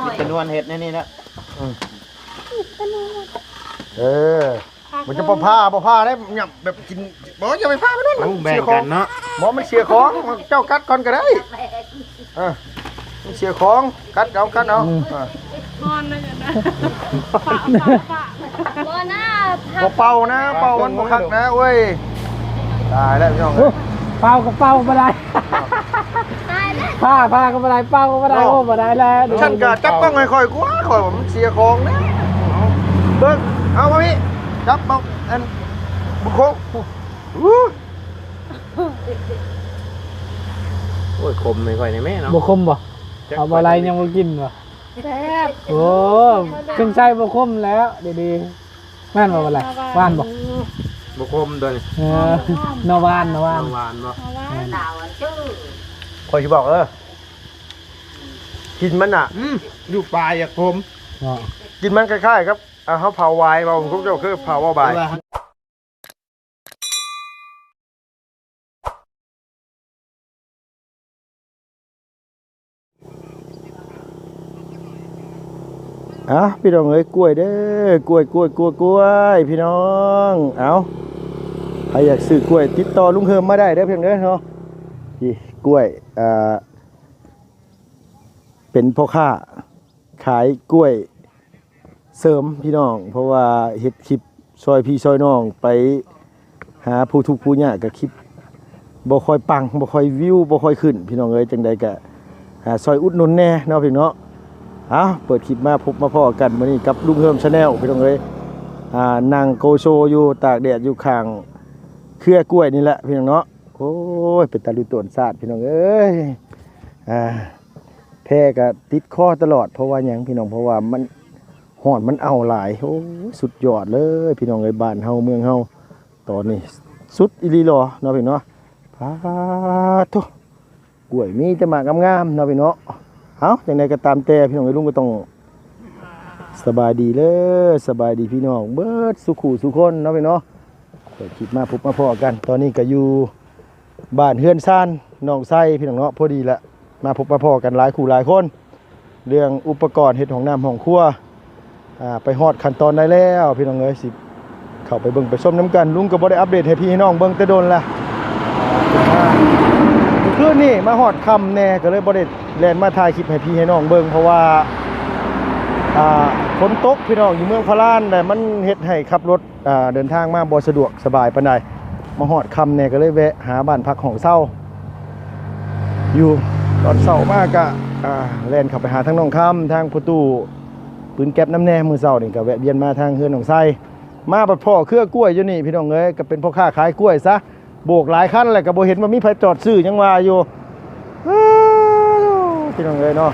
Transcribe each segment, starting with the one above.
ກິນຕະນວນເຮັດແນວນີ້ແຫຼະ ອືມ ເອີ ມັນຈະບໍ່ພາ ບໍ່ພາໄດ້ ຫຍັບແບບກິນ ບໍ່ ຢ່າໄປພາມັນ ມັນແບ່ງກັນເນາະ ບໍ່ ມັນເສຍຂອງ ເຈົ້າກັດກ່ອນກໍໄດ້ ເອີ ມັນເສຍຂອງ ກັດເອົາ ກັດເອົາ ອືມ ເອີ ຮ້ອນເລີຍນະ ປະ ປະ ປະ ບໍ່ນະ ບໍ່ເປົ່ານະ ເປົ່າມັນບໍ່ຄັກນະ ໂອ້ຍ ຕາຍແລ້ວພີ່ນ້ອງເອີຍ ເປົ່າກໍເປົ່າບໍ່ໄດ້ ຕາຍແລ້ວ ພາ ພາກໍບໍ່ໄດ້ ເປົ່າກໍບໍ່ໄດ້ ເນາະ ໂອ້ ບໍ່ໄດ້ແລ້ວ ຊັ້ນກໍຈັບກ້ອງໃຫ້ຂ້ອຍກວ່າ ຂ້ອຍວ່າມັນເສຍຂອງເດ້ ເບິ່ງ ເອົາມາພີ່ ຈັບເອົາ ອັນ ບຸນຄົງ ໂອ້ຍ ຂົມໃຫ້ຂ້ອຍແດ່ແມ່ເນາະ ບໍ່ຂົມບໍ່? ເອົາບໍ່ໄລຍັງບໍ່ກິນບໍ່? ແຊບ ໂອ້ ເຄິ່ງໃສ່ບໍ່ຂົມແລ້ວ ດີໆ ແມ່ນບໍ່ວ່າຫຼາຍ ຫວານບໍ່? ບໍ່ຂົມຕົວນີ້ ເອີ ໜໍ່ຫວານ ໜໍ່ຫວານ ໜໍ່ຫວານບໍ່? ແມ່ນ ຂ້ອຍຊິບອກເດີ ກິນມັນນະ ອືມ ຢູ່ປ່າຢາກຂົມ ເນາະ ກິນມັນຄ້າຍໆກັບ ອ່າ ເຮົາເຜົາຫວາຍ ເວົ້າຂອງເຈົ້າຄືເຜົາຫວາຍ. ອ່ະ ພີ່ນ້ອງເອີຍ ກ້ວຍເດີ ກ້ວຍ ກ້ວຍ ກ້ວຍ ກ້ວຍ ພີ່ນ້ອງ ເອົ້າ ໃຜຢາກຊື້ກ້ວຍ ຕິດຕໍ່ລຸງເຮີມມາໄດ້ເດີ ພີ່ນ້ອງເດີເນາະ ນີ້ກ້ວຍ ອ່າ ເປັນພໍ່ຄ້າຂາຍກ້ວຍ ເສີມພີ່ນ້ອງ ເພາະວ່າເຮັດຄລິບຊ່ອຍພີ່ຊ່ອຍນ້ອງ ໄປຫາຜູ້ທຸກຜູ້ຍາກ ກໍຄລິບບໍ່ຄ່ອຍປັງ ບໍ່ຄ່ອຍວິວ ບໍ່ຄ່ອຍຂຶ້ນ ພີ່ນ້ອງເອີຍ ຈັ່ງໃດກໍ ອ່າ ຊ່ອຍອຸດໜູນແດ່ເນາະພີ່ນ້ອງເນາະ ເອົ້າ ເປີດຄລິບມາພົບມາພໍ້ກັນມື້ນີ້ກັບລຸງເຮີມ Channel ພີ່ນ້ອງເອີຍ ອ່າ ນັ່ງໂກໂຊຢູ່ຕາກແດດຢູ່ຂ້າງເຄືອກ້ວຍນີ້ແຫຼະພີ່ນ້ອງເນາະ ໂອ້ຍ ເປັນຕາລຸຕົນຊາດພີ່ນ້ອງເອີຍ ອ່າ ແພກໍຕິດຄໍຕະຫຼອດ ເພາະວ່າຫຍັງພີ່ນ້ອງ ເພາະວ່າມັນ ຮ້ອນມັນເອົາຫຼາຍ ໂອ້ຍ ສຸດຍອດເລີຍພີ່ນ້ອງເອີຍ ບ້ານເຮົາເມືອງເຮົາ ຕອນນີ້ສຸດອີ່ຫຼີຫຼໍເນາະພີ່ນ້ອງເນາະ ປາດໂທ້ ກ້ວຍມີແຕ່ໝາກງາມໆເນາະພີ່ນ້ອງເນາະ ເອົ້າ ຈັ່ງໃດກໍຕາມແຕ່ພີ່ນ້ອງເອີຍ ລຸງກໍຕ້ອງ ສະບາຍດີເດີ ສະບາຍດີພີ່ນ້ອງເບິດສູ່ຄູ່ສູ່ຄົນເນາະພີ່ນ້ອງເນາະ ເປີດຄລິບມາພົບມາພໍ້ກັນ ຕອນນີ້ກໍຢູ່ ບ້ານເຮືອນຊານໜອງໄຊພີ່ນ້ອງເນາະ ພໍດີລະ ມາພົບມາພໍ້ກັນຫຼາຍຄູ່ຫຼາຍຄົນ ເລື່ອງອຸປະກອນເຮັດຫ້ອງນ້ຳຫ້ອງຄົວ ອ່າ ໄປຮອດຂັ້ນຕອນໃດແລ້ວພີ່ນ້ອງເອີຍ ຊິເຂົ້າໄປເບິ່ງໄປຊົມນຳກັນ ລຸງກໍບໍ່ໄດ້ອັບເດດໃຫ້ພີ່ໃຫ້ນ້ອງເບິ່ງແຕ່ດົນລະ ອ່າ ມື້ຄືນນີ້ມາຮອດຄ່ຳແດ່ ກໍເລີຍບໍ່ໄດ້ແລ່ນມາຖ່າຍຄລິບໃຫ້ພີ່ໃຫ້ນ້ອງເບິ່ງ ເພາະວ່າ ອ່າ ຝົນຕົກພີ່ນ້ອງ ຢູ່ເມືອງພະລານ ແລະ ມັນເຮັດໃຫ້ຂັບລົດ ອ່າ ເດີນທາງມາບໍ່ສະດວກສະບາຍປານໃດ ມາຮອດຄ່ຳແດ່ກໍເລີຍແວະຫາບ້ານພັກຫ້ອງເຊົາຢູ່ ຕອນເຊົ້າມາກະ ອ່າ ແລ່ນເຂົ້າໄປຫາທາງໜອງຄຳ ທາງພໍ່ຕູ້ປືນແກັບນຳແດ່ ມື້ເຊົ້ານີ້ກະແວະວຽນມາທາງເຮືອນໜອງໄຊ ມາບັດພໍ້ເຄືອກ້ວຍຢູ່ນີ້ພີ່ນ້ອງເອີຍ ກະເປັນພໍ່ຄ້າຂາຍກ້ວຍຊະ ໂບກຫຼາຍຄັນແລ້ວກໍບໍ່ເຫັນວ່າມີໃຜຈອດຊື້ ຍັງວ່າຢູ່ ເອີ ພີ່ນ້ອງເອີຍເນາະ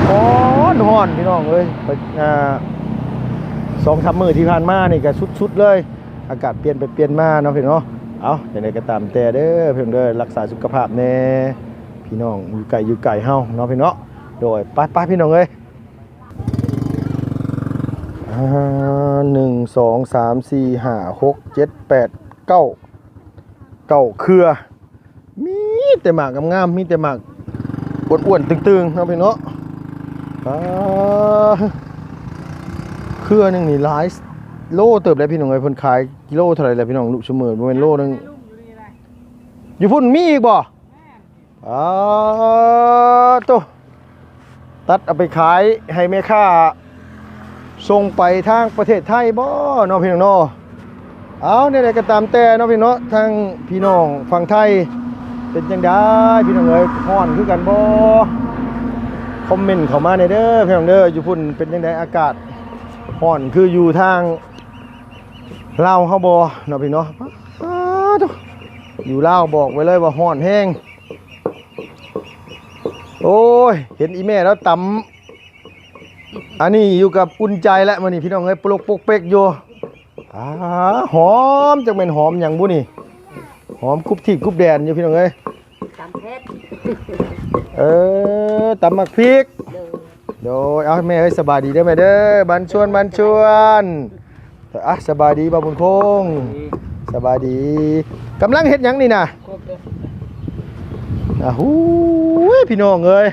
ຮ້ອນ ຮ້ອນພີ່ນ້ອງເອີຍ ອ່າ ສອງສາມມື້ທີ່ຜ່ານມານີ້ກໍສຸດໆເລີຍ ອາກາດປ່ຽນໄປປ່ຽນມາເນາະພີ່ນ້ອງເນາະ ເອົ້າ ຈັ່ງໃດກໍຕາມແຕ່ເດີພີ່ນ້ອງເດີ ຮັກສາສຸຂະພາບແດ່ ພີ່ນ້ອງຢູ່ໃກ້ຢູ່ໄກເຮົາເນາະພີ່ນ້ອງເນາະ ໂດຍ ໄປໆ ພີ່ນ້ອງເອີຍ ອ່າ ໜຶ່ງ ສອງ ສາມ ສີ່ ຫ້າ ຫົກ ເຈັດ ແປດ ເກົ້າ ເກົ້າເຄືອ ມີແຕ່ໝາກງາມໆ ມີແຕ່ໝາກອ້ວນໆ ຕຶງໆ ເນາະພີ່ນ້ອງເນາະ ປາ ເຄືອໜຶ່ງນີ້ຫຼາຍໂລເຕີບແລ້ວພີ່ນ້ອງເອີຍ ເພິ່ນຂາຍກິໂລເທົ່າໃດແລ້ວພີ່ນ້ອງ ລູກຊຸມມື້ ບໍ່ແມ່ນໂລໜຶ່ງ ຢູ່ພຸ້ນມີອີກບໍ່? ປາໂຕ ຕັດເອົາໄປຂາຍໃຫ້ແມ່ຄ້າ ສົ່ງໄປທາງປະເທດໄທບໍ່ເນາະພີ່ນ້ອງເນາະ ເອົາ ແນວໃດກໍຕາມແຕ່ເນາະພີ່ນ້ອງເນາະ ທາງພີ່ນ້ອງຝັ່ງໄທເປັນຈັ່ງໃດພີ່ນ້ອງເອີຍ ຮ້ອນຄືກັນບໍ່? ຄອມເມັນເຂົ້າມາແດ່ເດີພີ່ນ້ອງເດີ ຢູ່ພຸ້ນເປັນຈັ່ງໃດ ອາກາດຮ້ອນຄືຢູ່ທາງລາວເຮົາບໍ່ເນາະພີ່ນ້ອງເນາະ ປາໂຕ ຢູ່ລາວບອກໄວ້ເລີຍວ່າຮ້ອນແຮງ. ໂອ້ຍ ເຫັນອີ່ແມ່ລາວຕຳ ອັນນີ້ຢູ່ກັບອຸ່ນໃຈແລ້ວມື້ນີ້ພີ່ນ້ອງເອີຍ ປົກປົກເປັກຢູ່ ອາ ຫອມ ຈັກແມ່ນຫອມຫຍັງບຸນີ້ ຫອມກຸບທີບກຸບແດນຢູ່ພີ່ນ້ອງເອີຍ ຕຳເຜັດ ເອີ ຕຳໝາກພິກ ໂດຍ ໂດຍ ເອົາ ແມ່ເອີຍ ສະບາຍດີເດີແມ່ເດີ ບານຊວນ ບານຊວນ. ອ່ະ ສະບາຍດີບ່າວບຸນຄົງ ສະບາຍດີ ກຳລັງເຮັດຫຍັງນີ້ນະ ອາ ຫູຍ ພີ່ນ້ອງເອີຍ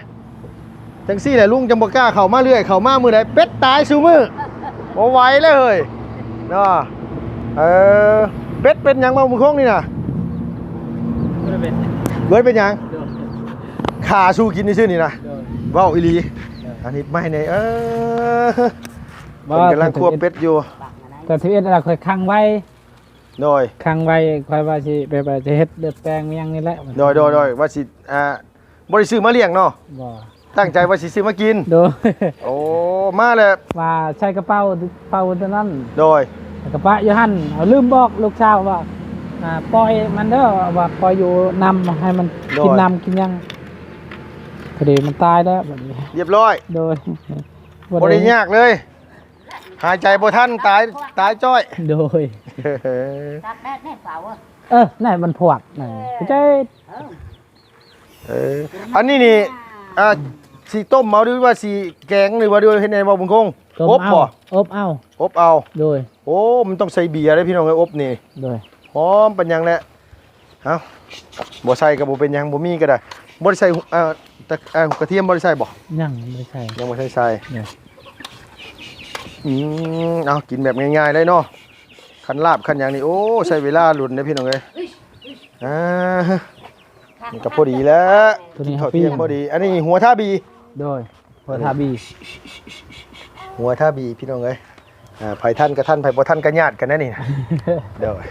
ຈັ່ງຊີ້ແຫຼະ ລຸງຈັ່ງບໍ່ກ້າເຂົ້າມາເລື້ອຍ ເຂົ້າມາມື້ໃດເປັດຕາຍຊຸມື້ ບໍ່ໄຫວແລ້ວເຮີ້ຍເນາະ. ເອີ ເປັດເປັນຫຍັງບໍ່ບຸນຄົງນີ້ນະ? ບໍ່ໄດ້ເປັນ ບໍ່ໄດ້ເປັນຫຍັງ ໂດຍ ຂ້າສູ່ກິນຊື່ໆນີ້ນະ ໂດຍ ເວົ້າອີ່ຫຼີ ໂດຍ ອັນນີ້ໄມ້ໃນ ເອີ ບໍ່ ເພິ່ນກຳລັງຄົວເປັດຢູ່ ແຕ່ສິບເອັດລະຂ້ອຍຂັງໄວ້ ໂດຍ ຂັງໄວ້ ຂ້ອຍວ່າຊິແບບວ່າຈະເຮັດເລືອດແປງຫຍັງນີ້ແຫຼະ ໂດຍ ໂດຍ ໂດຍ ວ່າຊິ ອ່າ ບໍ່ໄດ້ຊື້ມາລ້ຽງເນາະ ບໍ່ ຕັ້ງໃຈວ່າຊິຊື້ມາກິນ ໂດຍ ໂອ້ ມາແລ້ວ ວ່າໃສ່ກະເປົາ ເປົາຕົວນັ້ນ ໂດຍ ກະປະຢູ່ຫັ້ນ ເອົາລືມບອກລູກສາວວ່າ ອ່າ ປ່ອຍມັນເດີ ວ່າປ່ອຍຢູ່ນຳ ໃຫ້ມັນ ໂດຍ ກິນນຳກິນຫຍັງ ພໍດີມັນຕາຍແລ້ວບັດນີ້ ຮຽບຮ້ອຍ ໂດຍ ບໍ່ໄດ້ຍາກເລີຍ ຫາຍໃຈບໍ່ທັນ ຕາຍ ຕາຍຈ້ອຍ ໂດຍ ຕາກແດດແນ່ເປົາ ເອີ ນັ້ນມັນພວກນັ້ນ ເອີ ເອີ ອັນນີ້ນີ້ ອ່າ ຊິຕົ້ມເອົາ ຫຼືວ່າຊິແກງ ຫຼືວ່າ ຫຼືເຮັດແນວໃດບໍ່ບຸນຄົງ? ຕົ້ມ ອົບບໍ່? ອົບເອົາ ອົບເອົາ ໂດຍ ໂອ້ ມັນຕ້ອງໃສ່ເບຍເດ້ພີ່ນ້ອງເອີຍ ອົບນີ້ ໂດຍ ຫອມປານຫຍັງແຫຼະ ເອົ້າ ບໍ່ໃສ່ກໍບໍ່ເປັນຫຍັງ ບໍ່ມີກໍໄດ້ ບໍ່ໄດ້ໃສ່ ເອີ ແຕ່ ເອີ ກະທຽມບໍ່ໄດ້ໃສ່ບໍ່? ຍັງບໍ່ໄດ້ໃສ່ ຍັງບໍ່ໄດ້ໃສ່ ໂດຍ ອືມ ເອົາ ກິນແບບງ່າຍໆເລີຍເນາະ ຄັນລາບຄັນຫຍັງນີ້ ໂອ້ ໃຊ້ເວລາດົນເດ້ພີ່ນ້ອງເອີຍ ອ່າ ນີ້ກໍພໍດີແລ້ວ ກິນເຂົ້າທ່ຽງພໍດີ ອັນນີ້ຫົວທາບີ ໂດຍ ຫົວທາບີ ຫົວທາບີພີ່ນ້ອງເອີຍ ອ່າ ໃຜທັນກໍທັນ ໃຜບໍ່ທັນກໍຍາດກັນນະນີ້ ໂດຍ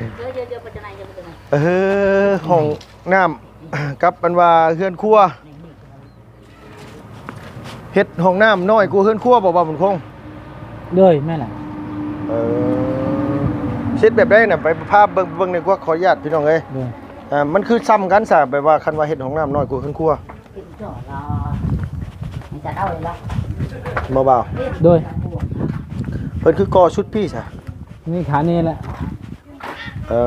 ເອີ ຫ້ອງນ້ຳ ກັບອັນວ່າເຮືອນຄົວ ເຮັດຫ້ອງນ້ຳນ້ອຍກວ່າເຮືອນຄົວບໍ່ ບ່າວບຸນຄົງ? ໂດຍ ແມ່ນແຫຼະ ເອີ ເຮັດແບບໃດນະ ໄປພາເບິ່ງ ເບິ່ງແດ່ກວ່າ ຂໍອະນຸຍາດພີ່ນ້ອງເອີຍ ໂດຍ ອ່າ ມັນຄືຊ່ຳກັນຊະ ແບບວ່າຄັນວ່າເຮັດຫ້ອງນ້ຳນ້ອຍກວ່າເຮືອນຄົວ ບໍ່ບ່າວ ໂດຍ ເພິ່ນຄືກໍ່ຊຸດພີ້ຊະ ນີ້ຂານີ້ແຫຼະ ເອີ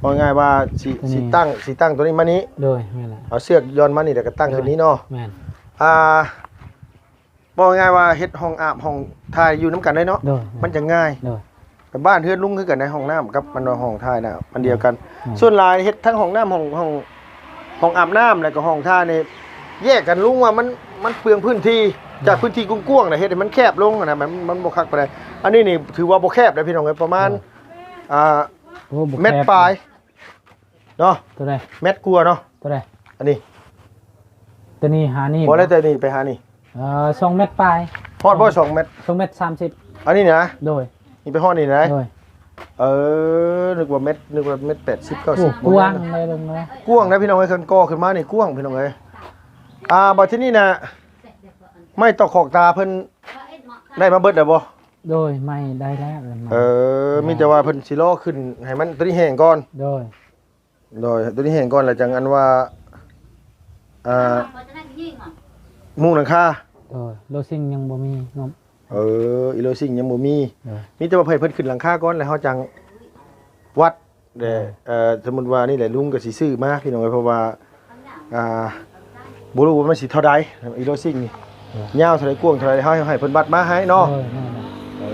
ເວົ້າງ່າຍວ່າຊິ ໂຕນີ້ ຊິຕັ້ງ ຊິຕັ້ງໂຕນີ້ມານີ້ ໂດຍ ແມ່ນແຫຼະ ເອົາເຊືອກຢ່ອນມານີ້ ແລ້ວກໍຕັ້ງ ໂດຍ ຂຶ້ນນີ້ເນາະ ແມ່ນ ອ່າ ເວົ້າງ່າຍວ່າເຮັດຫ້ອງອາບຫ້ອງຖ່າຍຢູ່ນຳກັນໄດ້ເນາະ ໂດຍ ມັນຈະງ່າຍ ໂດຍ ແບບບ້ານເຮືອນລຸງຄືກັນໃດ ຫ້ອງນ້ຳກັບມັນວ່າຫ້ອງຖ່າຍນະ ອັນດຽວກັນ ໂດຍ ສ່ວນຫຼາຍເຮັດທັງຫ້ອງນ້ຳ ຫ້ອງ ຫ້ອງ ຫ້ອງອາບນ້ຳ ແລ້ວກໍຫ້ອງຖ່າຍນີ້ແຍກກັນ ລຸງວ່າມັນ ມັນເປືອງພື້ນທີ່ ໂດຍ ຈາກພື້ນທີ່ກວ້າງໆນະ ເຮັດໃຫ້ມັນແຄບລົງນະ ມັນ ມັນບໍ່ຄັກປານໃດ ອັນນີ້ນີ້ຖືວ່າບໍ່ແຄບເດ້ພີ່ນ້ອງເອີຍ ປະມານ ໂດຍ ອ່າ ໂອ້ ບໍ່ແຄບ ແມັດປາຍ ເນາະ ໂຕໃດ? ແມັດກວ່າເນາະ ໂຕໃດ? ອັນນີ້ ໂຕນີ້ຫານີ້ ບໍ່ແລ້ວ ແຕ່ນີ້ໄປຫານີ້ ເອີ ສອງແມັດປາຍ ຮອດບໍ່ ສອງແມັດ ສອງແມັດສາມສິບ ອັນນີ້ນະ ໂດຍ ນີ້ໄປຮອດນີ້ນະ ໂດຍ ເອີ ນຶກວ່າແມັດ ນຶກວ່າແມັດແປດສິບ ເກົ້າສິບ ໂອ້ ກວ້າງເລີຍເນາະ ກວ້າງນະພີ່ນ້ອງເອີຍ ຄັນກໍ່ຂຶ້ນມານີ້ກວ້າງພີ່ນ້ອງເອີຍ ອ່າ ບັດທີນີ້ນະ ໄມ້ຕອກຂອກຕາເພິ່ນໄດ້ມາເບິດແລ້ວບໍ່? ໂດຍ ໄມ້ໄດ້ແລ້ວ ເອີ ມີແຕ່ວ່າເພິ່ນຊິລໍຂຶ້ນໃຫ້ມັນໂຕນີ້ແຫ້ງກ່ອນ ໂດຍ ໂດຍ ໂຕນີ້ແຫ້ງກ່ອນ ແລ້ວຈັ່ງອັນວ່າ ອ່າ ມຸງຫຼັງຄາ ໂດຍ ໂລຊິງຍັງບໍ່ມີເນາະ ເອີ ອີໂລຊິງຍັງບໍ່ມີ ໂດຍ ມີແຕ່ວ່າໃຫ້ເພິ່ນຂຶ້ນຫຼັງຄາກ່ອນ ແລ້ວເຮົາຈັ່ງວັດ ແຕ່ ເອີ ເອີ ສົມມຸດວ່ານີ້ແຫຼະ ລຸງກໍຊິຊື້ມາພີ່ນ້ອງເອີຍ ເພາະວ່າ ອ່າ ບໍ່ຮູ້ວ່າມັນຊິເທົ່າໃດ ອີໂລຊິງນີ້ ໂດຍ ຍາວເທົ່າໃດ ກວ້າງເທົ່າໃດ ເຮົາໃຫ້ເພິ່ນວັດມາໃຫ້ເນາະ ໂດຍ ແມ່ນແຫຼະ ເອີ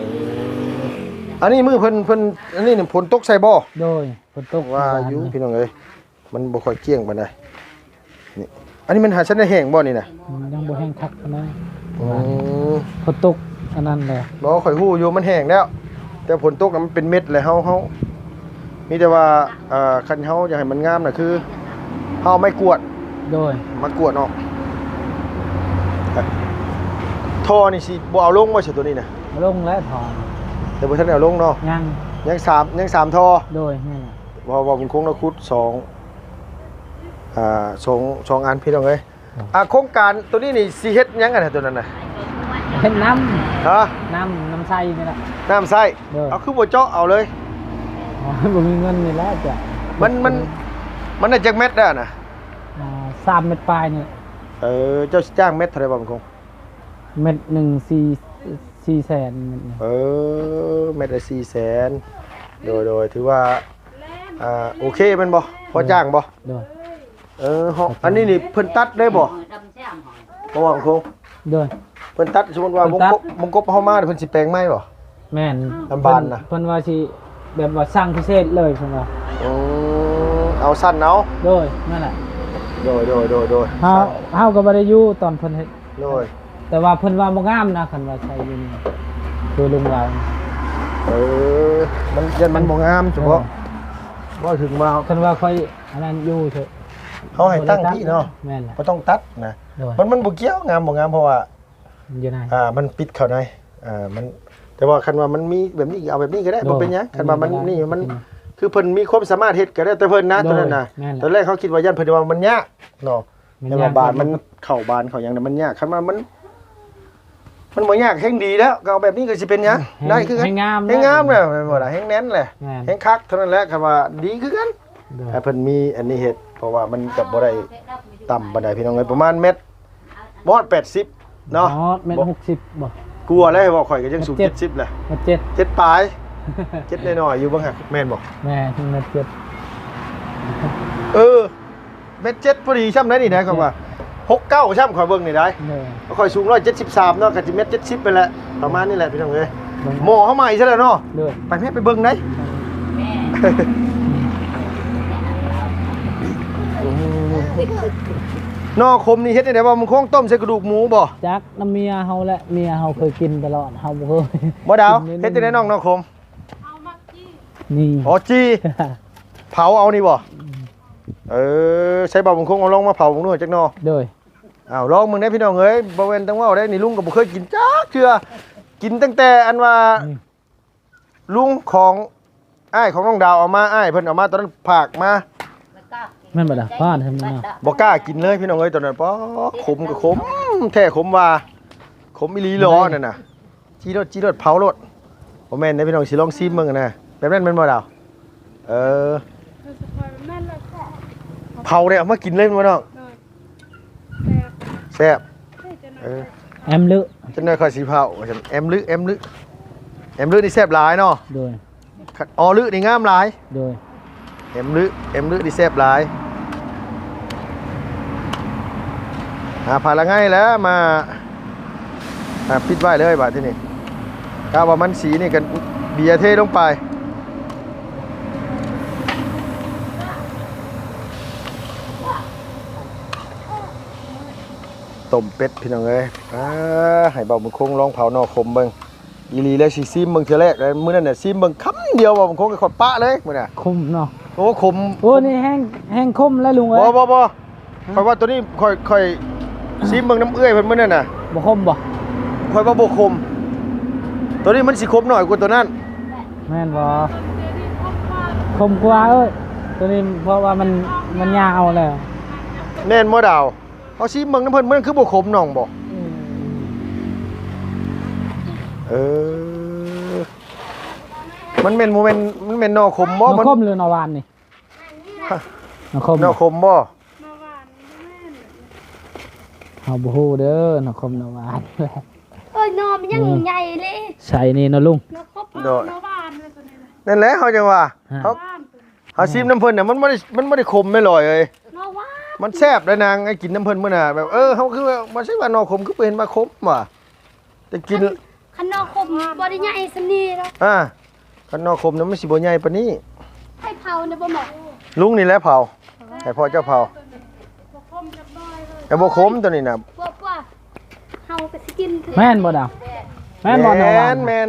ອັນນີ້ມື້ເພິ່ນ ເພິ່ນ ອັນນີ້ຝົນຕົກໃສ່ບໍ່? ໂດຍ ຝົນຕົກ ວ່າຢູ່ ເມື່ອວານນີ້ ພີ່ນ້ອງເອີຍ ມັນບໍ່ຄ່ອຍກ້ຽງປານໃດ ນີ້ ອັນນີ້ມັນຫາຊັ້ນໄດ້ແຫ້ງບໍ່ນີ້ນະ? ອືມ ຍັງບໍ່ແຫ້ງຄັກປານໃດ ອືມ ຝົນຕົກອັນນັ້ນແຫຼະ ບໍ່ ຂ້ອຍຮູ້ຢູ່ມັນແຫ້ງແລ້ວ ແຕ່ຝົນຕົກນະມັນເປັນເມັດແຫຼະ ເຮົາ ເຮົາ ມີແຕ່ວ່າ ເອີ ຄັນເຮົາຢາກໃຫ້ມັນງາມນະ ຄືເຮົາເອົາໄມ້ກວາດ ໂດຍ ມາກວາດອອກ ທໍ່ນີ້ຊິບໍ່ເອົາລົງບໍ່ຊະ ໂຕນີ້ນະ? ບໍ່ລົງແລ້ວທໍ່ ແຕ່ບໍ່ທັນໄດ້ເອົາລົງເນາະ ຍັງ ຍັງສາມ ຍັງສາມທໍ່ ໂດຍ ແມ່ນແຫຼະ ເພາະວ່າບຸນຄົງລາວຂຸດສອງ ອ່າ ສອງ ສອງອັນ ພີ່ນ້ອງເອີຍ ອ່າ ໂຄງການໂຕນີ້ນີ້ຊິເຮັດຫຍັງກັນນະ ໂຕນັ້ນນະ? ເຮັດນ້ຳ ຮະ? ນ້ຳ ນ້ຳໃຊ້ນີ້ແຫຼະ ນ້ຳໃຊ້ ໂດຍ ເອົາ ຄືບໍ່ເຈາະເອົາເລີຍ? ອໍ ບໍ່ມີເງິນນີ້ແຫຼະ ເຈາະ ມັນ ມັນ ມັນໄດ້ຈັກແມັດແລ້ວນະ? ອ່າ ສາມແມັດປາຍນີ້ແຫຼະ ເອີ ເຈົ້າຊິຈ້າງແມັດເທົ່າໃດ ບ່າວບຸນຄົງ? ແມັດໜຶ່ງ ສີ່ ສີ່ແສນ ແມັດໜຶ່ງ ເອີ ແມັດລະສີ່ແສນ ໂດຍ ໂດຍ ຖືວ່າ ອ່າ ໂອເຄແມ່ນບໍ່? ພໍຈ້າງບໍ່? ໂດຍ ເອີ ເຮົາ ອັນນີ້ນີ້ເພິ່ນຕັດໄດ້ບໍ່? ເພາະວ່າໂຄງ ໂດຍ ເພິ່ນຕັດ ສົມມຸດວ່າວົງກົບ ວົງກົບເຮົາມາ ເພິ່ນຊິແປງໃໝ່ບໍ່? ແມ່ນ ລຳບານນະ ເພິ່ນ ເພິ່ນວ່າຊິແບບວ່າສັ່ງພິເສດເລີຍ ເພິ່ນວ່າ ໂອ້ ເອົາສັ້ນເອົາ ໂດຍ ນັ້ນແຫຼະ ໂດຍ ໂດຍ ໂດຍ ໂດຍ ເຮົາ ເຮົາກໍບໍ່ໄດ້ຢູ່ຕອນເພິ່ນເຮັດ ໂດຍ ແຕ່ວ່າເພິ່ນວ່າບໍ່ງາມນະ ຄັນວ່າໃສ່ຢູ່ນີ້ ຄືລຸງວ່າ ເອີ ມັນ ຢ້ານມັນບໍ່ງາມ ເອີ ສະເພາະ ເວົ້າເຖິງວ່າ ຄັນວ່າຂ້ອຍອັນນັ້ນຢູ່ເທີ ເຮົາໃຫ້ຕັ້ງທີ່ເນາະ ແມ່ນແຫຼະ ບໍ່ຕ້ອງຕັດນະ ໂດຍ ມັນ ມັນບໍ່ກ່ຽວງາມບໍ່ງາມ ເພາະວ່າ ມັນຢູ່ໃນ ອ່າ ມັນປິດເຂົ້າໃນ ອ່າ ມັນ ແຕ່ວ່າຄັນວ່າມັນມີແບບນີ້ ເອົາແບບນີ້ກໍໄດ້ ໂດຍ ບໍ່ເປັນຫຍັງ ຄັນວ່າມັນ ບໍ່ເປັນຫຍັງ ນີ້ມັນ ບໍ່ເປັນຫຍັງ ຄືເພິ່ນມີຄວາມສາມາດເຮັດກໍແລ້ວແຕ່ເພິ່ນນະ ໂດຍ ໂຕນັ້ນນະ ແມ່ນແຫຼະ ຕອນແລກເຮົາຄິດວ່າຢ້ານເພິ່ນວ່າມັນຍາກເນາະ ແມ່ນ ແຕ່ວ່າບານມັນ ມັນຍາກ ເຂົ້າບານເຂົ້າຫຍັງນະ ມັນຍາກ ຄັນວ່າມັນ ມັນບໍ່ຍາກແຮ່ງດີແລ້ວ ກໍເອົາແບບນີ້ກໍຊິເປັນຫຍັງ ແຮ່ງ ໄດ້ຄືກັນ ແຮ່ງງາມ ແຮ່ງງາມແລ້ວ ແມ່ນບໍ່ລະ ແຮ່ງແໜ້ນແຫຼະ ແມ່ນ ແຮ່ງຄັກເທົ່ານັ້ນແຫຼະ ຄັນວ່າດີຄືກັນ ໂດຍ ໃຫ້ເພິ່ນມີອັນນີ້ເຮັດ ເພາະວ່າມັນກໍບໍ່ໄດ້ຕ່ຳປານໃດ ພີ່ນ້ອງເອີຍ ປະມານແມັດ ບໍ່ຮອດແປດສິບເນາະ ຮອດແມັດຫົກສິບບໍ່ ກວ່າແລ້ວ ເວົ້າຂ້ອຍກໍຍັງສູງເຈັດສິບແຫຼະ ແມັດເຈັດ ເຈັດປາຍ ເຈັດນ້ອຍໆ ຢູ່ເບິ່ງຫັ້ນ ແມ່ນບໍ່ ແມ່ນ ແມັດເຈັດ ເອີ ແມັດເຈັດພໍດີຊ່ຳໃດນີ້ໄດ໋ ຂ້ອຍວ່າ ຫົກເກົ້າຊ່ຳ ຂ້ອຍເບິ່ງນີ້ໄດ໋ ໂດຍ ຂ້ອຍສູງຮ້ອຍເຈັດສິບສາມເນາະ ກໍຊິແມັດເຈັດສິບໄປແຫຼະ ປະມານນີ້ແຫຼະ ພີ່ນ້ອງເອີຍ ເບິ່ງ ໝໍ້ເຮົາໃໝ່ຊະແລ້ວເນາະ ໂດຍ ໄປແມ່ໄປເບິ່ງໄດ໋ ໜໍ່ຂົມນີ້ເຮັດແນວໃດ ບໍ່ ມັນຄົງຕົ້ມໃສ່ກະດູກໝູບໍ່? ຈັກ ນຳເມຍເຮົາແຫຼະ ເມຍເຮົາເຄີຍກິນຕະຫຼອດ ເຮົາບໍ່ເຄີຍ ບໍ່ດາວ ກິນເລີຍ ເຮັດຈັ່ງໃດນ້ອງ ໜໍ່ຂົມ? ເອົາມາຈີ່ ນີ້ ອໍ ຈີ່ ເຜົາເອົານີ້ບໍ່? ອືມ ເອີ ໃສ່ບ່າວບຸນຄົງ ເອົາລອງມາເຜົາເບິ່ງດູຈັກໜໍ່ ໂດຍ ອ້າວ ລອງເບິ່ງເດ້ພີ່ນ້ອງເອີຍ ບໍ່ແມ່ນຕ້ອງເວົ້າໄດ໋ ນີ້ລຸງກໍບໍ່ເຄີຍກິນຈັກເທື່ອ ກິນຕັ້ງແຕ່ອັນວ່າ ອືມ ລຸງຂອງອ້າຍຂອງນ້ອງດາວເອົາມາ ອ້າຍເພິ່ນເອົາມາຕອນນັ້ນຝາກມາ ແມ່ນບໍ່ລະ? ພາດໃຫ້ມັນເນາະ ບໍ່ກ້າກິນເລີຍພີ່ນ້ອງເອີຍ ຕອນນັ້ນ ປ໊ອດ ຂົມກໍຂົມແທ້ ຂົມວ່າ ຂົມອີ່ຫຼີຫຼໍ ນັ້ນນະ ຈີ່ໂລດ ຈີ່ໂລດ ເຜົາໂລດ ບໍ່ແມ່ນເດ້ພີ່ນ້ອງ ຊິລອງຊີມເບິ່ງນະ ແບບນັ້ນແມ່ນບໍ່ດາວ? ເອີ ເຜົາໄດ້ເອົາມາກິນເລີຍແມ່ນບໍ່ນ້ອງ? ໂດຍ ແຊບ ແຊບ ເອີ ແອມລຶ ຈັກໜ້ອຍຂ້ອຍຊິເຜົາວ່າຊັ້ນ ແອມລຶ ແອມລຶ ແອມລຶນີ້ແຊບຫຼາຍເນາະ ໂດຍ ອໍລຶນີ້ງາມຫຼາຍ ໂດຍ ແອມລຶ ແອມລຶນີ້ແຊບຫຼາຍ ຫາພາລະໄງແລ້ວມາ ອ່າ ປິດໄວ້ເລີຍບາດທີນີ້ ກະວ່າມັນສີນີ້ກໍເບຍເທລົງໄປ ຕົ້ມເປັດພີ່ນ້ອງເອີຍ ອ່າ ໃຫ້ບ່າວບຸນຄົງລອງເຜົາໜໍ່ຂົມເບິ່ງ ອີ່ຫຼີແລ້ວຊິຊີມເບິ່ງເທື່ອແລກ ແລ້ວມື້ນັ້ນນະຊີມເບິ່ງຄຳດຽວ ບ່າວບຸນຄົງກໍຂ້ອຍປະເລີຍມື້ນັ້ນ ຂົມເນາະ ໂອ້ ຂົມ ໂອ້ ນີ້ແຮງ ແຮງຂົມແລ້ວລຸງເອີຍ ບໍ່ ບໍ່ ບໍ່ ຂ້ອຍວ່າໂຕນີ້ ຂ້ອຍ ຂ້ອຍຊີມເບິ່ງນຳເອື້ອຍເພິ່ນມື້ນັ້ນນະ ບໍ່ຂົມບໍ່? ຂ້ອຍວ່າບໍ່ຂົມ ໂຕນີ້ມັນຊິຂົມໜ້ອຍກວ່າໂຕນັ້ນ ແມ່ນບໍ່? ຂົມກວ່າເອີຍ ໂຕນີ້ເພາະວ່າມັນ ມັນຍາວແລ້ວ ແມ່ນບໍ່ດາວ? ເຮົາຊີມເບິ່ງນຳເພິ່ນ ມັນຄືບໍ່ຂົມນ້ອງບໍ່? ອືມ ເອີ ມັນແມ່ນ ບໍ່ແມ່ນ ມັນແມ່ນໜໍ່ຂົມບໍ່? ໜໍ່ຂົມ ມັນ ຫຼືໜໍ່ຫວານນີ້? ຮະ ໜໍ່ຂົມ ໜໍ່ຂົມບໍ່? ໜໍ່ຫວານນີ້ບໍ່ແມ່ນ ເຮົາບໍ່ຮູ້ເດີ ໜໍ່ຂົມໜໍ່ຫວານ ເອີຍ ໜໍ່ມັນຍັງ ອືມ ໃຫຍ່ເລີຍ ໃສ່ນີ້ເນາະລຸງ ໜໍ່ຂົມ ໂດຍ ໜໍ່ຫວານເລີຍໂຕນີ້ນະ ນັ້ນແຫຼະ ເຮົາຈັ່ງວ່າ ເອີ ເຮົາ ເຮົາຊີມນຳເພິ່ນນະ ມັນບໍ່ໄດ້ ມັນບໍ່ໄດ້ຂົມແມ່ນຫຼອຍເອີຍ ມັນແຊບໄດ໋ນາງ ໄອ້ກິນນຳເພິ່ນມື້ໜ້າ ແບບ ເອີ ເຮົາຄືວ່າ ບໍ່ໃຊ່ວ່າໜໍ່ຂົມ ຄືບໍ່ເຫັນວ່າຂົມວ່າ ແຕ່ກິນ ຄັນໜໍ່ຂົມບໍ່ໄດ້ໃຫຍ່ສ່ຳນີ້ເນາະ ອ່າ ຄັນໜໍ່ຂົມນະ ມັນຊິບໍ່ໃຫຍ່ປານນີ້ ໃຫ້ເຜົານະບໍ່ໝໍ ລຸງນີ້ແຫຼະເຜົາ ໃຫ້ພໍ່ເຈົ້າເຜົາ ແຕ່ບໍ່ຂົມໂຕນີ້ນະ ພວກ ພວກ ເຮົາກໍຊິກິນຄືກັນ ແມ່ນບໍ່ດາວ? ແມ່ນບໍ່ ແມ່ນ ແມ່ນ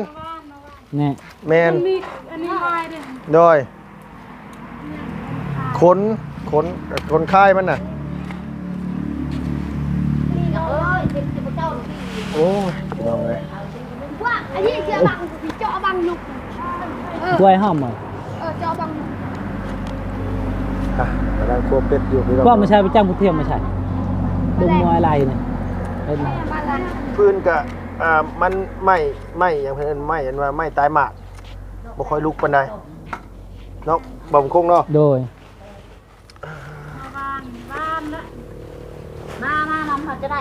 ແມ່ນ ແມ່ນ ມັນມີອັນນີ້ຫຼາຍເດ້ ໂດຍ ຂົນ ຂົນ ຂົນຄາຍມັນນະ ໂອ້ຍ ພີ່ນ້ອງເອີຍ ວ່າອັນນີ້ເຈາະບັງ ເຈາະບັງລູກ ເອີ ກ້ວຍຫອມບໍ່? ເອີ ເຈາະບັງລູກ ອ່ະ ກຳລັງຄົວເປັດຢູ່ ພີ່ນ້ອງ ວ່າມາໃຊ້ໄປຈ້າງຜູ້ທຽມມາໃຊ້ ດຸມມວຍໄລ່ນີ້ ເອີ ມາໄລ່ ຟືນກະ ອ່າ ມັນໄມ້ ໄມ້ຫຍັງເພິ່ນເອີ້ນ ໄມ້ອັນວ່າໄມ້ຕາຍໝາກ ບໍ່ຄ່ອຍລຸກປານໃດເນາະ ບ່າວບຸນຄົງເນາະ ໂດຍ ມາຫວ່ານ ຫວ່ານລະ ມາ ມານຳເຮົາຈະໄດ້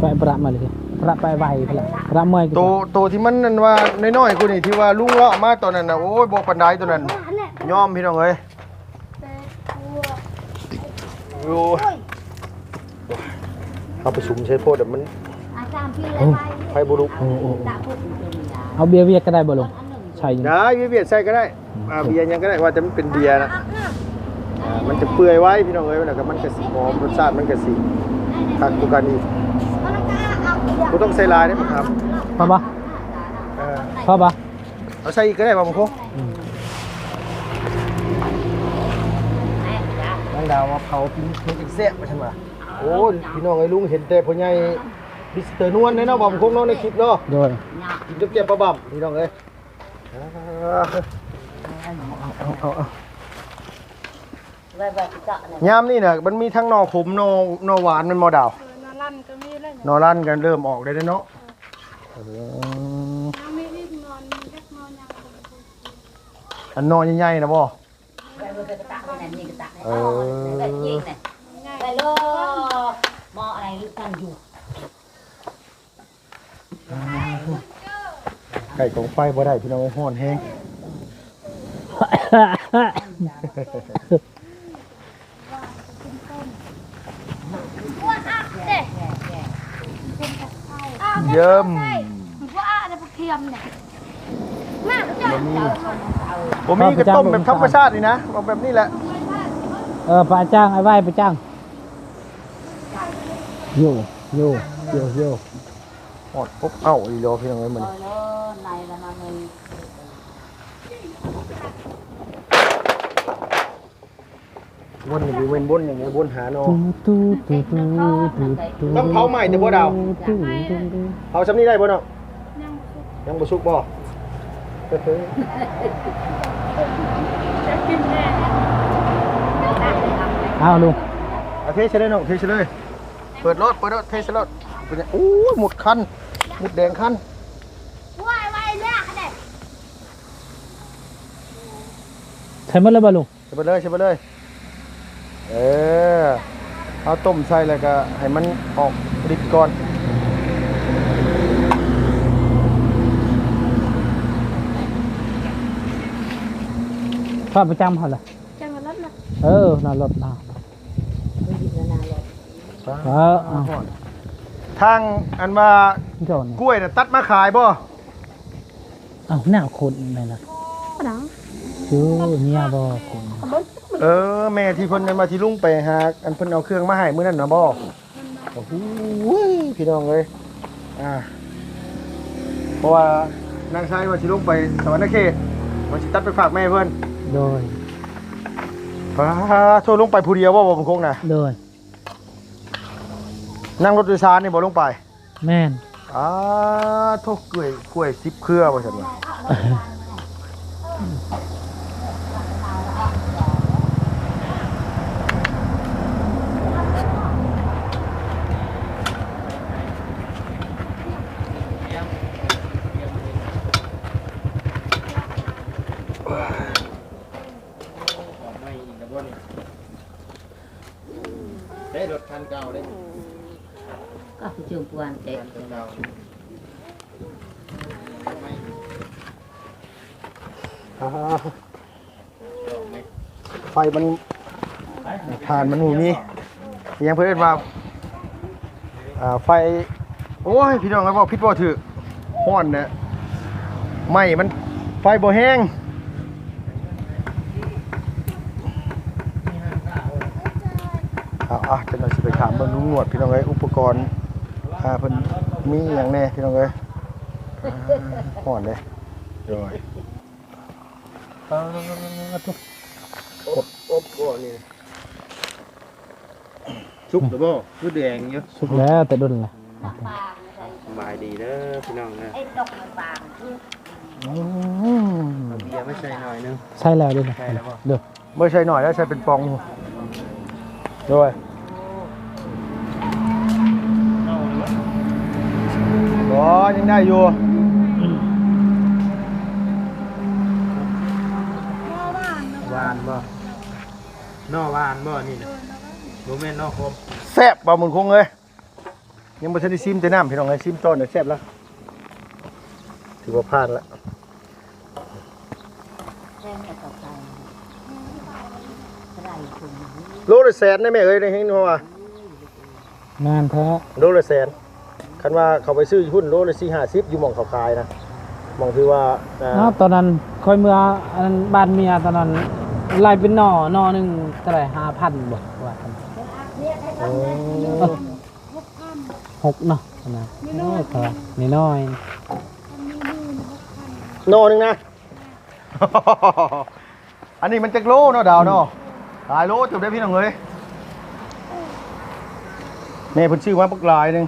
ໄປປະມາເລີຍ ປະໄປໄວພຸ້ນລະ ປະເມື່ອຍ ໂຕ ໂຕທີ່ມັນອັນວ່ານ້ອຍໆກວ່ານີ້ ທີ່ວ່າລຸງເລາະມາຕອນນັ້ນນະ ໂອ້ຍ ບໍ່ປານໃດໂຕນັ້ນ ຍອມ ພີ່ນ້ອງເອີຍ ໂອ້ຍ ເຮົາໄປສຸມໃສ່ໂພດ ມັນ ອາຈານ ໂອ້ ໄຟບໍ່ລຸກ ໂອ້ ໂອ້ ເອົາເບຍວຽດກໍໄດ້ບໍ່ລຸງ? ໃສ່ ໄດ້ ເບຍວຽດໃສ່ກໍໄດ້ ອືມ ອ່າ ເບຍຫຍັງກໍໄດ້ ວ່າແຕ່ມັນເປັນເບຍນະ ມັນຈະເປື່ອຍໄວພີ່ນ້ອງເອີຍ ແລ້ວກໍມັນກໍຊິຫອມ ລົດຊາດມັນກໍຊິຄັກກວ່າກັນອີກ. ບໍ່ຕ້ອງໃສ່ຫຼາຍເດ້ບັກຂາມ. ພໍບໍ່? ເອີ ພໍບໍ່? ເອົາໃສ່ອີກກໍໄດ້ບໍ່ ບັກຄົງ? ອືມ ນາງດາວວ່າເຜົາກິນມັນຈັ່ງແຊບວ່າຊັ້ນວ່າ. ໂອ້ຍ ພີ່ນ້ອງເອີຍ ລຸງເຫັນແຕ່ພໍ່ໃຫຍ່ ມິສເຕີນວນເດ້ເນາະ ບ່າວຄົງເນາະ ໃນຄລິບເນາະ. ໂດຍ ກິນກັບແຈ່ວປາບຳ ພີ່ນ້ອງເອີຍ. ເອົາ ເອົາ ເອົາ ເອົາ ຍາມນີ້ນະ ມັນມີທັງໜໍ່ຂົມ ໜໍ່ ໜໍ່ຫວານແມ່ນບໍ່ດາວ? ເອີ ໜໍ່ລັນກໍມີແລ້ວ ໜໍ່ລັນກໍເລີ່ມອອກໄດ້ເດ້ເນາະ. ເອີ ຍັງມີອີກໜໍ່ ຈັກໜໍ່ຍັງບໍ່ໄດ້ ອັນໜໍ່ໃຫຍ່ໆນະບໍ່? ເອີ ໄປໂລ ໝໍ່ອະໄລຫຼືກັນຢູ່ ໃກ້ກອງໄຟບໍ່ໄດ້ພີ່ນ້ອງເອີຍ ຮ້ອນແຮງ. ເຢີ້ມ ບໍ່ມີ ບໍ່ມີກະຕົ້ມແບບທຳມະຊາດນີ້ນະ ເອົາແບບນີ້ແຫຼະ. ເອີ ປາຈ້າງ ອ້າຍໄວ້ ປາຈ້າງ. ໂຢ ໂຢ ໂຢ ໂຢ ຮ້ອນອົບເອົ້າອີ່ຫຼີພີ່ນ້ອງເອີຍ ມື້ນີ້. ວົນນີ້ບໍ່ແມ່ນວົນຫຍັງເດ້ ວົນຫາໜໍ່. ຕ້ອງເຜົາໃໝ່ຕິບໍ່ດາວ? ເຜົາຊ່ຳນີ້ໄດ້ບໍ່ເນາະ? ຍັງບໍ່ສຸກ ຍັງບໍ່ສຸກບໍ່? ເອົາລຸງ ເອົາເທໃສ່ເລີຍນ້ອງ ເທໃສ່ເລີຍ. ເປີດໂລດ ເປີດໂລດ ເທໃສ່ໂລດ. ເປັນຫຍັງ? ໂອ້ຍ ໝົດຄັນ ໝົດແດງຄັນ. ໃສ່ໝົດເລີຍບໍ່ລຸງ? ໃສ່ເບິດເລີຍ ໃສ່ເບິດເລີຍ. ເອີ ເອົາຕົ້ມໃສ່ແລ້ວກະໃຫ້ມັນອອກລິດກ່ອນ. ພາໄປຈ້ຳເຮົາລະ ຈ້ຳລົດລະ. ເອີ ໜ້າລົດລະ. ເອີ ເອົາ ທາງອັນວ່າກ້ວຍນະ ຕັດມາຂາຍບໍ່? ເອົ້າ ແນວຄົນນັ້ນນະ ໂອ້ ເມຍບໍ່ຄົນ. ເອີ ແມ່ທີ່ເພິ່ນນັ້ນວ່າຊິລົງໄປຫາ ອັນເພິ່ນເອົາເຄື່ອງມາໃຫ້ມື້ນັ້ນນະບໍ່? ໂອ້ໂຫ ພີ່ນ້ອງເອີຍ ອ່າ ເພາະວ່ານາງຊາຍວ່າຊິລົງໄປສະຫວັນນະເຂດ ວ່າຊິຕັດໄປຝາກແມ່ເພິ່ນ. ໂດຍ. ປາໂທ ລົງໄປຜູ້ດຽວບໍ່ ບໍ່ຄົງນະ? ໂດຍ. ນັ່ງລົດໂດຍສານນີ້ບໍ່ລົງໄປ? ແມ່ນ. ອາໂທ ກ້ວຍ ກ້ວຍສິບເຄືອວ່າຊັ້ນວ່າ. ໄດ້ລົດຄັນເກົ່າເດ້ ກໍຄືເຈີປວນແຕ່ ຄັນເກົ່າ. ອ່າ ໄຟມັນ ຖ່ານມັນບໍ່ມີ ອີຫຍັງເພິ່ນເອີ້ນວ່າ ອ່າ ໄຟ ໂອ້ຍ ພີ່ນ້ອງເອີຍ ເວົ້າຜິດເວົ້າຖືກ ຮ້ອນນະ ໄມ້ມັນ ໄຟບໍ່ແຮງ. ເອົາ ເອົາ ຈັກໜ່ອຍຊິໄປຖາມເບິ່ງລຸງໜວດ ພີ່ນ້ອງເອີຍ ອຸປະກອນ ອ່າ ເພິ່ນມີຫຍັງແດ່ ພີ່ນ້ອງເອີຍ ຮ້ອນເດ້. ໂດຍ. ປາດໂທ້ ອົບ ອົບບໍ່ນີ້ ສຸກແລ້ວບໍ່? ຄືແດງຢູ່. ສຸກແລ້ວແຕ່ດົນລະ. ສະບາຍດີເດີພີ່ນ້ອງເດີ. ອືມ ເອົາເບຍມາໃສ່ໜ້ອຍໜຶ່ງ. ໃສ່ແລ້ວເດ້. ໃສ່ແລ້ວບໍ່? ເດີ. ບໍ່ໃສ່ໜ້ອຍແລ້ວ ໃສ່ເປັນປ່ອງ. ໂດຍ. ບໍ່ ຍັງໄດ້ຢູ່. ຫວານບໍ່? ໜໍ່ຫວານບໍ່ນີ້ນະ? ບໍ່ແມ່ນໜໍ່ຂົມ. ແຊບບໍ່ ບຸນຄົງເອີຍ? ຍັງບໍ່ທັນໄດ້ຊີມແຕ່ນ້ຳ ພີ່ນ້ອງເອີຍ ຊີມຕອນນີ້ແຊບແລ້ວ ຖືວ່າຜ່ານລະ. ໂລລະແສນໄດ໋ແມ່ເອີຍ ໄດ້ເຫັນເຂົາວ່າ. ແມ່ນແທ້. ໂລລະແສນ ຄັນວ່າເຂົາໄປຊື້ຢູ່ພຸ້ນ ໂລລະສີ່ຫ້າສິບ ຢູ່ໝ່ອງເຂົາຂາຍນະ ໝ່ອງທີ່ວ່າ ອ່າ ເນາະ ຕອນນັ້ນຂ້ອຍເມືອ ອັນນັ້ນ ບ້ານເມຍ ຕອນນັ້ນ ໄລ່ເປັນໜໍ່ ໜໍ່ໜຶ່ງເທົ່າໃດ ຫ້າພັນບໍ່ວ່າກັນ? ໂອ້ ຫົກເນາະ ອັນນັ້ນ ໂອ້ ນ້ອຍໆ ໜໍ່ໜຶ່ງນະ. ອັນນີ້ມັນຈັກໂລເນາະ ດາວເນາະ? ຫຼາຍໂລເຕີບເດ້ພີ່ນ້ອງເອີຍ. ແມ່ເພິ່ນຊື້ມາບັກຫຼາຍໜຶ່ງ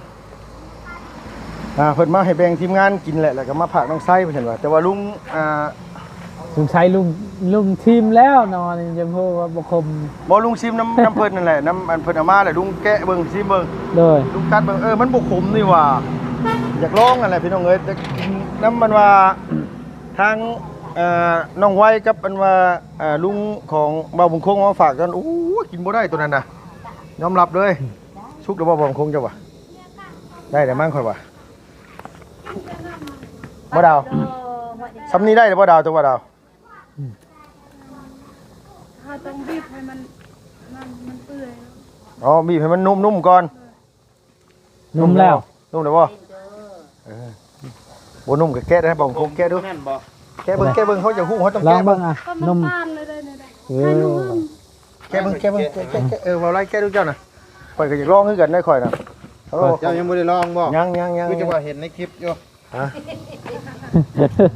ອ່າ ເພິ່ນມາໃຫ້ແບ່ງທີມງານກິນແຫຼະ ແລ້ວກໍມາຝາກນ້ອງໄຊເພິ່ນວ່າ. ແຕ່ວ່າລຸງ ອ່າ ສົງໄສລຸງ ລຸງທີມແລ້ວເນາະ ນີ້ຍັງຮູ້ວ່າບໍ່ຂົມ. ບໍ່ ລຸງຊີມນຳ ນຳເພິ່ນນັ້ນແຫຼະ ນຳອັນເພິ່ນເອົາມາແຫຼະ ລຸງແກະເບິ່ງ ຊີມເບິ່ງ ໂດຍ ລຸງກັດເບິ່ງ ເອີ ມັນບໍ່ຂົມນີ້ຫວ່າ. ຢາກລອງນັ້ນແຫຼະພີ່ນ້ອງເອີຍ ແຕ່ນຳມັນວ່າ ທາງ ເອີ ນ້ອງໄວກັບອັນວ່າ ເອີ ລຸງຂອງບ່າວບຸນຄົງເອົາມາຝາກກັນ ໂອ້ຍ ກິນບໍ່ໄດ້ໂຕນັ້ນນະ ຍອມຮັບເລີຍ. ສຸກແລ້ວບໍ່ ບ່າວບຸນຄົງເຈົ້າວ່າ? ໄດ້ແລ້ວມັ້ງຂ້ອຍວ່າ ບໍ່ດາວ? ຊ່ຳນີ້ໄດ້ແລ້ວບໍ່ດາວ ຕົວວ່າດາວ? ເຮົາຕ້ອງບີບໃຫ້ມັນ ມັນ ມັນເປື່ອຍ. ອໍ ບີບໃຫ້ມັນນຸ້ມໆກ່ອນ. ນຸ້ມແລ້ວ ນຸ້ມແລ້ວບໍ່? ເອີ ບໍ່ນຸ້ມກໍແກະໄດ້ ບ່າວບຸນຄົງແກະດູ ແກະເບິ່ງ ແກະເບິ່ງ ເຮົາຢາກຮູ້ ເຮົາຕ້ອງແກະເບິ່ງ. ລອງເບິ່ງ ອະ ນົມ ແກະເບິ່ງ ແກະເບິ່ງ ແກະ ແກະ ເອີ ເວົ້າໄລ່ແກະດູເຈົ້ານະ ຂ້ອຍກໍຢາກລອງຄືກັນໄດ໋ຂ້ອຍນະ. ໂອ້ ເຈົ້າຍັງບໍ່ໄດ້ລອງບໍ່? ຍັງ ຍັງ ຍັງ ຄືຈະວ່າເຫັນໃນຄລິບຢູ່. ຮະ?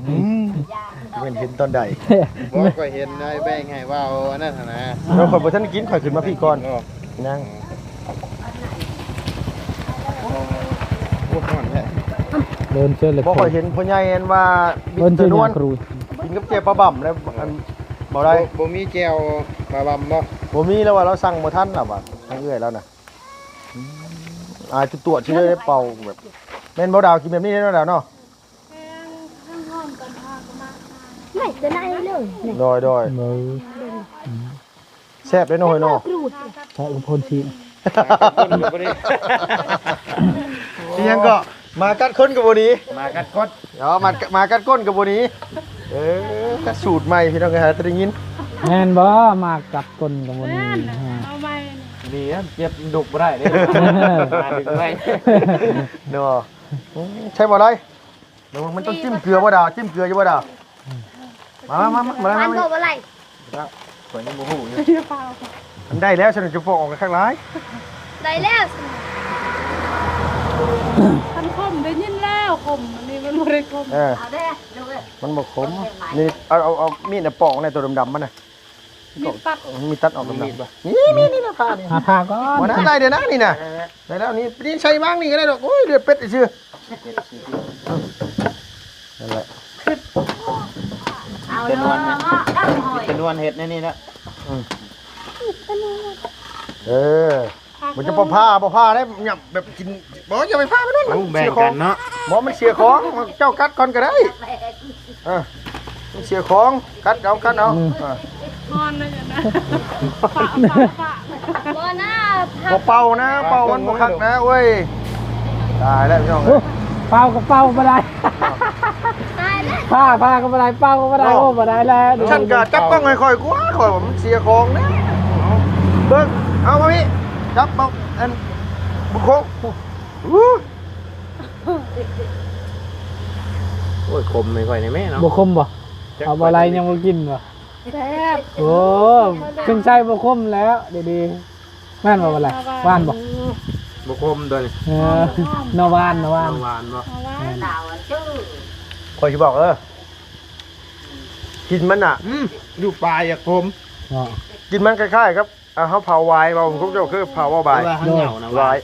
ອືມ ແມ່ນເຫັນຕອນໃດ? ບໍ່ ຂ້ອຍເຫັນໄອ້ແບງໃຫ້ເວົ້າອັນນັ້ນຫັ້ນນະ. ແລ້ວຂ້ອຍບໍ່ທັນໄດ້ກິນ ຂ້ອຍຂຶ້ນມາພີ້ກ່ອນ. ອໍ ຍັງ. ໂອ້ ຮ້ອນແທ້. ເດີນເຊີນເລີຍ. ບໍ່ ຂ້ອຍເຫັນພໍ່ໃຫຍ່ອັນວ່າບິດຕະນວນ ກິນກັບແຈ່ວປາບຳແລ້ວ ອັນ ບໍ່ໄດ້ ບໍ່ມີແຈ່ວປາບຳບໍ່? ບໍ່ມີ ແລ້ວວ່າລາວສັ່ງບໍ່ທັນລະວ່າ ທາງເອື້ອຍລາວນະ. ອາຍຕົວໆຊິໄດ້ເປົ່າແບບ ແມ່ນບໍ່ດາວ? ກິນແບບນີ້ເນາະດາວເນາະ. ແພງ ທັງຮ້ອນຕອນພາກໍມາ ໄດ້ແຕ່ໃນເລີຍ. ໂດຍ ໂດຍ. ແຊບເດ້ເນາະ ເຮີ້ຍເນາະ. ແຊບກັບຄົນຊີ້ນ ອີ່ຫຍັງກໍ ໝາກັດຄົນກໍບໍ່ໜີ ໝາກັດຄົນ ເອີ ໝາ ໝາກັດກົ້ນກໍບໍ່ໜີ. ເອີ ສູດໃໝ່ພີ່ນ້ອງເອີຍ ຫາແຕ່ໄດ້ຍິນ. ແມ່ນບໍ່? ໝາກັດກົ້ນກໍບໍ່ໜີ. ເອົາໃໝ່ ໜີ ເຈັບດຸກບໍ່ໄດ້ເດ້. ມາດຶງໄວ້ເນາະ. ໃຊ່ບໍ່ໄດ້? ມັນຕ້ອງຈິ້ມເກືອບໍ່ດາວ? ຈິ້ມເກືອຢູ່ບໍ່ດາວ? ມາ ມາ ມາ ມາ ມາ ມາ ບໍ່ໄດ້. ຂ້ອຍຍັງບໍ່ຮູ້ຢູ່. ມັນໄດ້ແລ້ວ ຊັ້ນຈະປອກອອກຂ້າງຫຼາຍ. ໄດ້ແລ້ວຊັ້ນ. ຄັນຂົມໄດ້ຍິນແລ້ວ ຂົມ ອັນນີ້ມັນບໍ່ໄດ້ຂົມ. ເອີ ເອົາເດ້ລູກເອີຍ ມັນບໍ່ຂົມ. ນີ້ ເອົາ ເອົາ ເອົາມີດນ່ະປອກໃນຕົວດຳໆມັນນະ. ມີດຕັດ ມີດຕັດອອກດຳໆ. ມີດບໍ່? ນີ້ ນີ້ ນີ້ນະ ຜ່ານີ້. ຫາຜ່າກ່ອນ. ບໍ່ນະ ໄດ້ເດ້ນະ ນີ້ນະ. ໄດ້ແລ້ວ ນີ້ ນີ້ໃສ່ວາງນີ້ກໍໄດ້ດອກ. ໂອ້ຍ ເລືອດເປັດຊື່. ນັ້ນແຫຼະ ເອົາເນາະ ເນາະ ເນາະ ເນາະ ເຮັດແນວນເຮັດແນວນີ້ແຫຼະ. ອືມ ເອີ ມັນຈະບໍ່ພາ ບໍ່ພາໄດ້ ຫຍັບແບບກິນ ບໍ່ ຢ່າໄປພາມັນນັ້ນ. ເອົ້າ ແບ່ງກັນເນາະ. ບໍ່ ມັນເສຍຂອງ ເຈົ້າກັດກ່ອນກໍໄດ້. ເອີ ມັນເສຍຂອງ ກັດເອົາ ກັດເອົາ. ອືມ ເອີ ຮ້ອນເລີຍນະ. ປະ ປະ ປະ ບໍ່ນະ ບໍ່ເປົ່ານະ ເປົ່າມັນບໍ່ຄັກນະ. ໂອ້ຍ ຕາຍແລ້ວພີ່ນ້ອງເອີຍ. ເປົ່າກໍເປົ່າບໍ່ໄດ້ ຕາຍແລ້ວ. ພາ ພາກໍບໍ່ໄດ້ ເປົ່າກໍບໍ່ໄດ້. ໂອ້ ບໍ່ໄດ້ແລ້ວ. ຊັ້ນກໍຈັບກ້ອງໃຫ້ຂ້ອຍກວ່າ ຂ້ອຍວ່າມັນເສຍຂອງເດ້. ເບິ່ງ ເອົາມາພີ່ ຈັບເອົາ ອັນ ບຸນຄົງ. ໂອ້ຍ ຂົມໃຫ້ຂ້ອຍແດ່ແມ່ເນາະ. ບໍ່ຂົມບໍ່? ເອົາບໍ່ໄດ້ ຍັງບໍ່ກິນບໍ່? ແຊບ. ໂອ້ ເພິ່ນໃສ່ບໍ່ຂົມແລ້ວ ດີໆ. ແມ່ນບໍ່ ບໍ່ໄດ້ ຫວານບໍ່? ບໍ່ຂົມຕົວນີ້. ເອີ ໜໍ່ຫວານ ໜໍ່ຫວານ ໜໍ່ຫວານບໍ່? ແມ່ນ. ຂ້ອຍຊິບອກເດີ ກິນມັນນະ ອືມ ຢູ່ປ່າຢ່າຂົມ. ອໍ ກິນມັນຄ້າຍໆກັບ ອ່າ ເຮົາເຜົາຫວາຍ ເວົ້າຂອງເຈົ້າຄືເຜົາຫວາຍ ແຕ່ວ່າເຮົາເຫງົານະ ຫວາຍ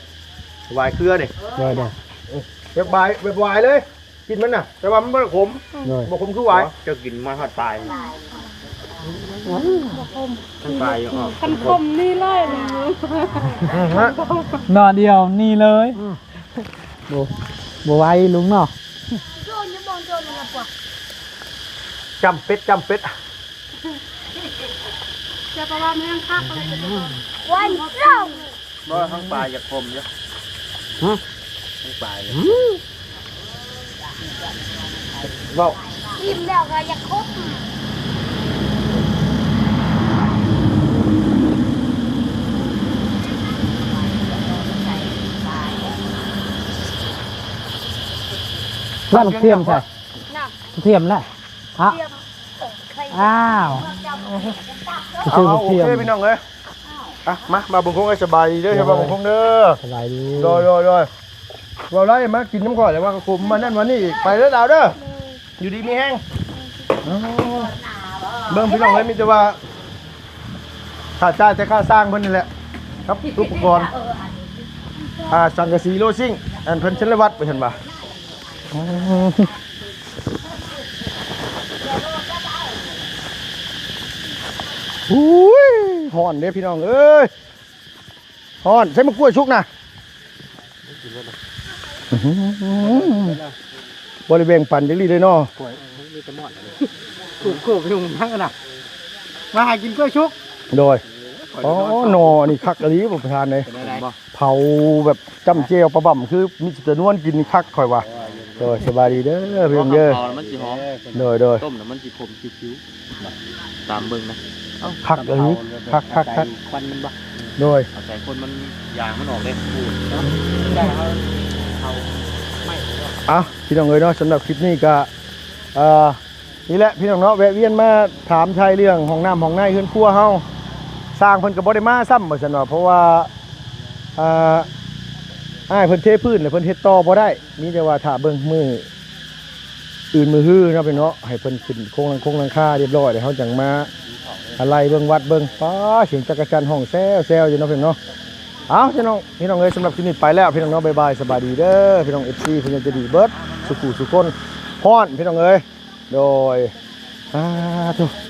ຫວາຍເຄືອນີ້. ໂດຍ ໂດຍ. ເອີ ແບບຫວາຍ ແບບຫວາຍເລີຍ ກິນມັນນະ ແຕ່ວ່າມັນບໍ່ໄດ້ຂົມ. ໂດຍ. ບໍ່ຂົມຄືຫວາຍ. ເຈົ້າກິນມາຮອດປາຍ ບໍ່ຂົມ ທັງປາຍຍັງອອກ. ຄັນຂົມນີ້ເລີຍ ອືມ ໜໍ່ດຽວນີ້ເລີຍ. ອືມ ບໍ່ ບໍ່ໄຫວລຸງເນາະ. ຈ້ຳເປັດ ຈ້ຳເປັດ. ຈະປະມານແຮງຄັກເລີຍ. ວັນເຈົ້າ ບໍ່ ທັງປາຍຢາກຂົມຢູ່. ຫຶ? ທັງປາຍຢາກ ຫຶ? ເວົ້າ ອີ່ມແລ້ວກໍຢາກຂົມ. ວ່າລູກທຽມໃສ່ ນະ ທຽມແຫຼະ ພະ ທຽມ ເອີ ໄຂ່ ອ້າວ ເອົາ ໂອເຄພີ່ນ້ອງເອີຍ ອ່ະ ມາ ບ່າວບຸນຄົງເອີຍ ສະບາຍດີເດີ ສະບາຍດີ ບ່າວບຸນຄົງເດີ ສະບາຍດີ ໂດຍ ໂດຍ ໂດຍ ເວົ້າໄດ້ມາກິນນຳຂ້ອຍ ແຕ່ວ່າກໍຂົມມານັ້ນມານີ້ອີກ ໄປເດີດາວເດີ ຢູ່ດີມີແຮງ ເບິ່ງພີ່ນ້ອງເອີຍ ມີແຕ່ວ່າຄ່າຈ່າຍແຕ່ຄ່າສ້າງເພິ່ນນີ້ແຫຼະ ກັບອຸປະກອນ ອ່າ ສັງກະສີໂລຊິງ ອັນເພິ່ນເຊັນລະວັດ ວ່າຊັ້ນວ່າ ໂອ້ຍ ຮ້ອນເດ້ພີ່ນ້ອງເອີຍ ຮ້ອນ ໃສ່ໝາກກ້ວຍສຸກນະ ບໍ່ໄດ້ແບ່ງປັນຈັກລີເລີຍເນາະ ກ້ວຍ ມີແຕ່ໝອດ ກູບໆຢູ່ຫັ້ນນະ ມາຫາກິນກ້ວຍສຸກ ໂດຍ ອໍ ໜໍ່ນີ້ຄັກອີ່ຫຼີບໍ່ປະທານເອີຍ ເປັນຈັ່ງໃດ? ເຜົາແບບຈ້ຳແຈ່ວປາບຳ ຄືມີແຕ່ນວນກິນນີ້ຄັກຂ້ອຍວ່າ ໂດຍ ສະບາຍດີເດີພີ່ນ້ອງເດີ ເຜົາແລ້ວມັນຊິຫອມ ໂດຍ ໂດຍ ຕົ້ມແລ້ວມັນຊິຂົມຄິວໆ ຕາມເບິ່ງນະ ເອົ້າ ຄັກອີ່ຫຼີ ຄັກໆໆ ຄວັນມັນບໍ່ ໂດຍ ເອົາໃສ່ຄົນມັນ ຢາງມັນອອກເດ້ ໄດ້ເຮົາເອົາໄມ້ ເອົ້າ ພີ່ນ້ອງເອີຍເນາະ ສຳລັບຄລິບນີ້ກະ ເອີ ນີ້ແຫຼະພີ່ນ້ອງເນາະ ແວະວຽນມາຖາມໄຖ່ເລື່ອງຫ້ອງນ້ຳຫ້ອງໃນເຮືອນຄົວເຮົາ ຊ່າງເພິ່ນກໍບໍ່ໄດ້ມາຊ້ຳວ່າຊັ້ນວ່າ ເພາະວ່າ ອ່າ ອ້າຍເພິ່ນເທພື້ນແລ້ວ ເພິ່ນເຮັດຕໍ່ບໍ່ໄດ້ ມີແຕ່ວ່າຖ້າເບິ່ງມື້ອື່ນມື້ຮືເນາະພີ່ນ້ອງເນາະ ໃຫ້ເພິ່ນຂຶ້ນໂຄງຫຼັງ ໂຄງຫຼັງຄາຮຽບຮ້ອຍ ແລ້ວເຮົາຈັ່ງມາ ອາໄລ່ເບິ່ງວັດເບິ່ງ ປ້າ ສຽງຈັກກະຈັນຮ້ອງແຊວໆຢູ່ເນາະພີ່ນ້ອງເນາະ ເອົ້າ ພີ່ນ້ອງ ພີ່ນ້ອງເອີຍ ສຳລັບຄລິບນີ້ໄປແລ້ວ ພີ່ນ້ອງເນາະ ບາຍບາຍ ສະບາຍດີເດີ ພີ່ນ້ອງ ເອັຟຊີ ເພິ່ນໃຫຍ່ໃຈດີເບິດ ສູ່ຜູ້ສູ່ຄົນ ຮ້ອນ ພີ່ນ້ອງເອີຍ ໂດຍ ສາທຸ.